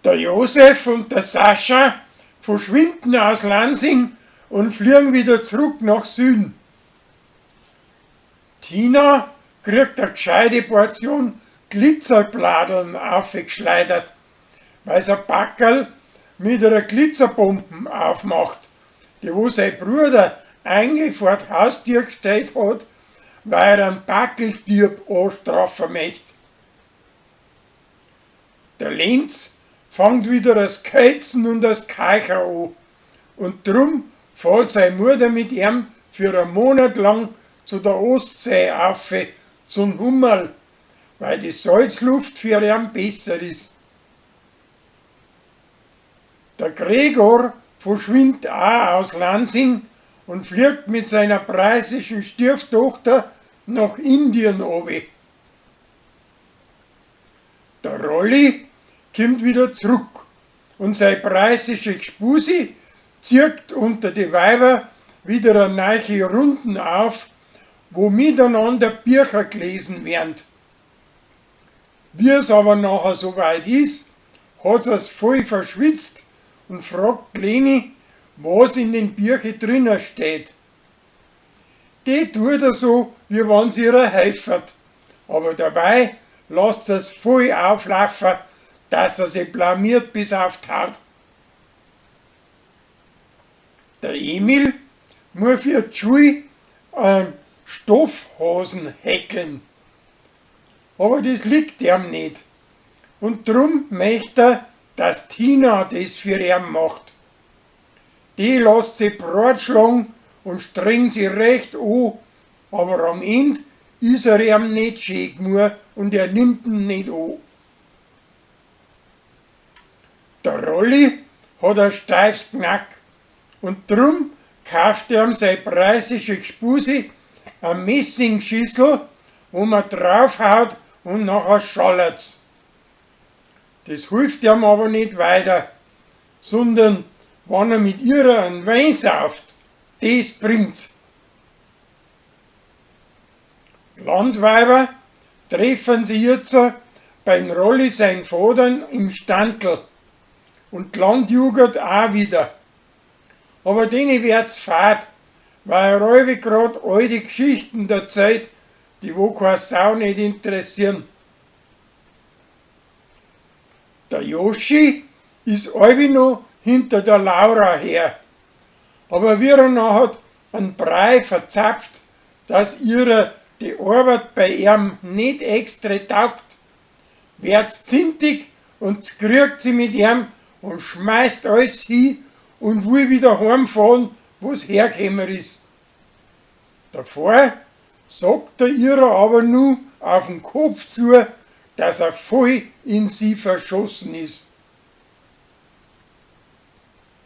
Der Josef und der Sascha verschwinden aus Lansing und fliegen wieder zurück nach Süden. Tina kriegt eine gescheite Portion Glitzerbladeln aufgeschleudert, weil sie ein Packerl mit einer Glitzerbomben aufmacht, die wo sein Bruder eigentlich vor das Haustür gestellt hat, weil er einen Packeldieb anstrafen möchte. Der Lenz fängt wieder das Kätzen und das Keicher an und drum fährt seine Mutter mit ihm für einen Monat lang zu der Ostsee auf zum Hummerl, weil die Salzluft für ihn besser ist. Der Gregor verschwindet auch aus Lansing und fliegt mit seiner preußischen Stieftochter nach Indien obi. Der Rolli kommt wieder zurück und sei preußische Gspusi zirkt unter die Weiber wieder eine neue Runden auf, wo miteinander Bücher gelesen werden. Wie es aber nachher soweit ist, hat es voll verschwitzt und fragt Leni, was in den Büchern drinnen steht. Die tut er so, wie wenn sie ihr helfert, aber dabei lässt es voll auflaufen, dass er sich blamiert bis auf die Haut. Der Emil muss für die Schule einen Stoffhosen häkeln. Aber das liegt ihm nicht. Und drum möchte er, dass Tina das für ihn macht. Die lässt sich breitschlagen und strengt sich recht an, aber am Ende ist er ihm nicht schön genug und er nimmt ihn nicht an. Der Rolli hat ein steifes Knack und drum kauft er ihm seine preußische Gspusi eine Messingschüssel, wo man draufhaut und nachher schallert's. Das hilft ihm aber nicht weiter, sondern wenn er mit ihrer einen Wein sauft, das bringt's. Die Landweiber treffen sich jetzt beim Rolli sein Vater im Standl und die Landjugend auch wieder. Aber denen wird's fad, weil er allweil grad alte Geschichten der Zeit, die wo keine Sau nicht interessieren. Der Joschi ist allweil noch hinter der Laura her. Aber wie er nachher einen Brei verzapft, dass ihrer die Arbeit bei ihm nicht extra taugt, wird's zintig und kriegt sie mit ihm und schmeißt alles hin und will wieder heimfahren, wo's hergekommen ist. Davor sagt er ihrer aber nur auf den Kopf zu, dass er voll in sie verschossen ist.